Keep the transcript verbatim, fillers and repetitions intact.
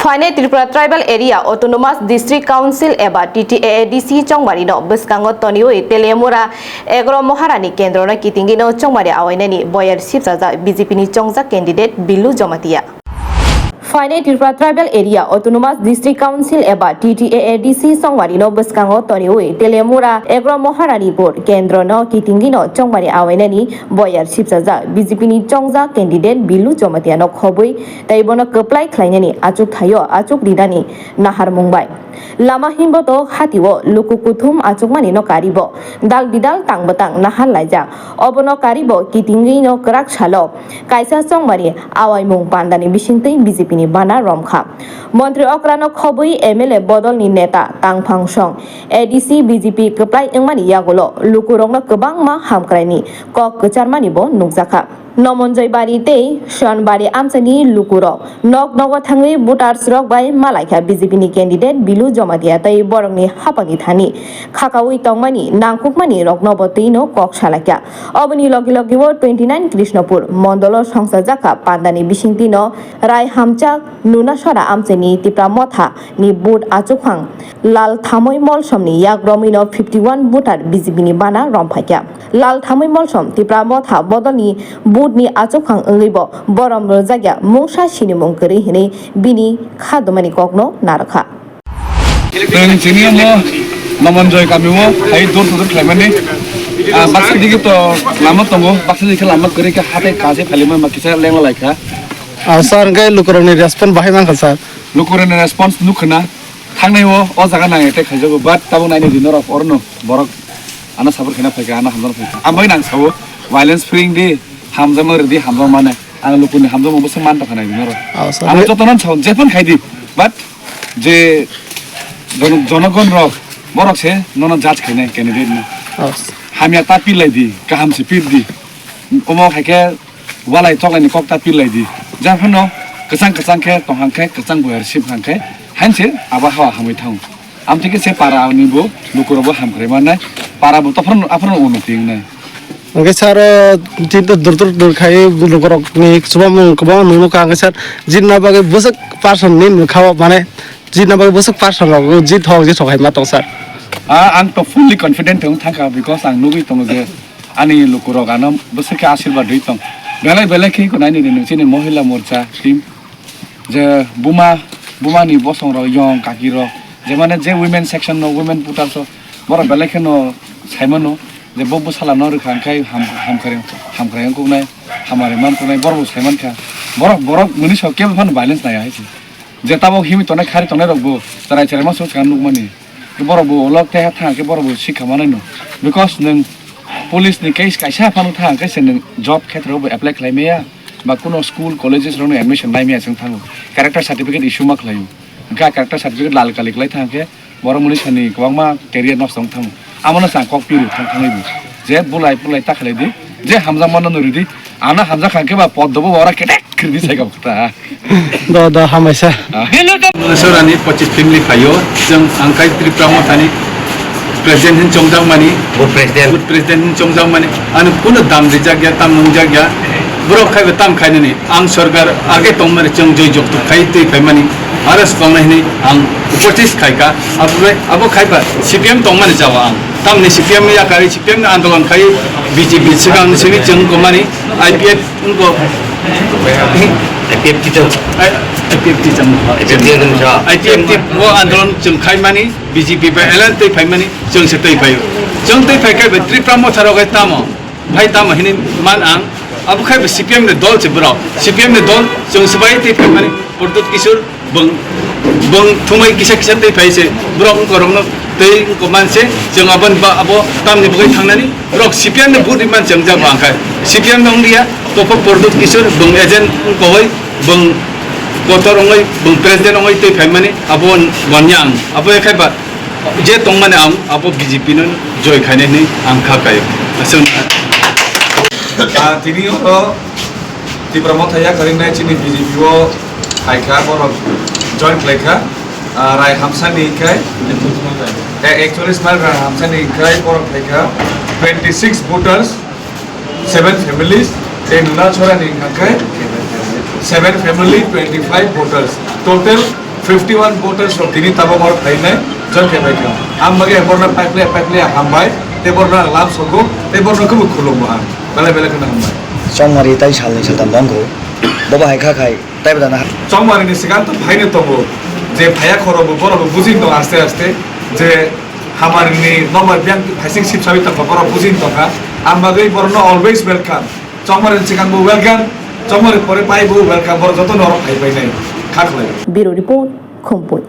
Phainai Tripura Tribal Area Autonomous District Council eba T T A A D C chongmari no bwskango toniwi Teliamura Agro Maharani Kendro no kitingwi no chongmari awainani boyar sipsajak B J P ni chongjak candidate Bilu Jamatia. Phainai Tripura Tribal Area Autonomous District Council eba T T A A D C chongmari no bwskango toniwi Teliamura Agro Maharani Bor Kendro no kitingwi no chongmari awainani boyar sipsajak B J P ni chongjak candidate Bilu Jamatia no khobwi tei bono kwplai khlainani achuk thaio achuk rinani naharmung bai. Lama himboto hatio luku kuthum achukmani no karibo dal bidal tang bwtang nahar laijak. Obono karibo kitingwi no kwrak salo kaisa chongmani awaimung pandani bisingtwi B J P ni bana romkha. Montri okrano khobwi M L A bodolni neta tangphang song A D C B J P kwplai wngmani yagulo lukurokno kwbangma hamkraini kok kwcharmani bo nukjakha. Nomonjoi bari tei Sonbari amchaini lukurok nok nogo thangwi voters rok bai malaikha B J P ni candidate Bilu Jamatia tei borokni hapangni thani khakaui tongmani nangkukmani roknobo twino kok salaikha. Oboni logi logi o twenty nine Krishnapur mondolo songchajakha pandani bisingtwino rai hamchak Nunasora amchaini Tipra Motha ni vote achukhang Lal Thamoi Molsomni yak romwino fifty one voter B J P ni bana romphaikha. Lal Thamoi Molsom Tipra Motha bodolni vote ni achukhang wngwibo borom rwjakya mungsa sinimung kwrwi hinwi bini kha dumani kokno narwkha. Chwng chini omo Nomonjoi kamio hai door to door khlaimani. Ah, baksa digi to lama tongo, baksa digi lama kwrwi khe hatai kaje phailima ma kisa lengla laikha. Ah, sir, hwnkhe lukurokni response bahai mankha, sir. Lukurokni response nukhwna thangnai o, o jaga nang attack khaijago, but tabuk naini di norok orono borok ano support khaina phaikha, ano hamjana phaikha. Ambai nang sao violence free di, hamjakma rwdi, hamjakmani. Ang lukuni hamjakma bwswk man tongkha nai di norok. Ah, sir. Ano jotono sao, jephon khai di, but je jon-, jonogon rok, borok se nono judge khainai candidate no. Oh. Hamya ta pil lai di, kaham se pil di. Omo khai khe walai toklai ni kok ta pil lai di. Jang phano kwchang kwchang khe tong hang khe, kwchang boyar sip hang khe, hain se abo hawa hamwi thang. Am thike se para ni bo luku rok bo hamkrai mannai, para bo to phano, aphano uno ting nai. Hwnkhe sir, o, chini to dur dur dur khai lukurokni chubamung kwbangma nukha. Hwnkhe sir, jini bagwi bwswk person ni nukha o, mane, jini bagwi bwswk person rok jit hok jit hok hai ma tong sir? Ah, ang to fully confident wng thangkha, because ang nugwi tongo je ani lukurok ano bwswk khe asirwad rwi tong. Belai belai khe ko naini di nung chini Mohila Morcha team. Je buma, bumani bosong rok, yong kaki rok, je mane je women section no, women voters o, borok belai kheno saimano je bo bwsala no rwkha, hwnkhe ham-, hamkrai, hamkrai wngkuknai, hamari mankuknai, borok bo saimankha. Borok, borok mwnwi sok kebo phano violence naiya hai se. Je tabok himwi tongnai, khari tongnai rok bo cherai cherai ma swk swkang nukmani. Borok bo ulo keha thang khe borok bo sikha manai no. Because nwng police ni case kaisa phano thang khe se nwng job khetra bo apply khlai maya, ba kuno school, colleges rok ni admission nai maya chwng thango. Character certificate issue ma khlai o. Hwnkhe a character certificate lal kali khlai thang khe borok mwnwi sani kwbangma career nosto wng thango. Amo no chwng kok piru thang thangwi bo. Je bulai bulai ta khlai di, je hamjakma no nuri di, ano hamjak kha khe ba pod dobo ora ketek khiri di sai kok ta. Do, do, hamaisa. Sorani pochis family phaio, chwng ang khai Tripura Mothani president hin chongjak mani, Board president. Board president hin chongjak mani, ano kuno dam rijak ya, tam nungjak ya, borok khai bo tam khainani, ang sorkar age tongmani chwng joi joktuk khai twi phaimani, aro swkang nai hinwi ang pochis khaika, abo bai, abo khai ba C P M tongmani jaga ang, tamni C P M yakari C P M ni andolon khai B J P swkang simi chwng komani I P F Wngkha. I P F T chwng. I, I P F T chwng. I P F T chwng sa. I P F T bo andolon chwng khaimani, B J P bai alliance twi phaimani, chwng se twi phaio. Chwng twi phai khe bai Tripura Motha rok hai tamo, bhai tamo hinwi man ang. Abo khai bai C P M ni dol se borok. C P M ni dol chwng swbai twi phaimani, Pradyut Kishore. Bwng, bwng thumwi kisa kisa twi phai se, borok wngkorokno twi wngkok man se, chwng aboni ba-, abo tamni bagwi thangnani, borok C P M ni vote rwmani chwng jak ba ang khai. C P M no wng liya, Tophok Pradyut Kishore, bwng agent wngkogwi, bwng kotor wngwi, bwng president wngwi twi phaimani, abo bon ya ang. Abo ya khai ba, je tongmani ang, abo B J P no joy khainai hinwi ang kha kaio. Aswk. Ah, tini oro Tipra Motha yakarwi nai chini B J P o phaikha, borok join khlaikha. Ah, Rai Hamsani khai, eh, ekchollis mile Rai Hamsani khai borok phaikha twenty six voters, seven families, tei Nunachorani khai seven family, twenty five voters, total Fifty one voters rok tini tabok oro phainai, join khe bai kha. Ang bagwi borno paikle paikle hambai, te borno ang lam sogo, te borno kebo khulumo ang. Belai belai kheno hambai. Chongmari tai salni saltam bongkho. Bobo hai kha khai, tai bada na. Chongmari ni sigang to phaino tongo, je phaya khoro bo borok bo bujin tong aste aste, je hamari ni nomar biang phaising sip sabi tong borok bujin tong kha. Ang bagwi borno always welcome. Chongmari ni sigang bo welcome, chongmari pore pai bo welcome, borok joto norok phai pai nai. Kha khlai. Bureau Report, Khumpui.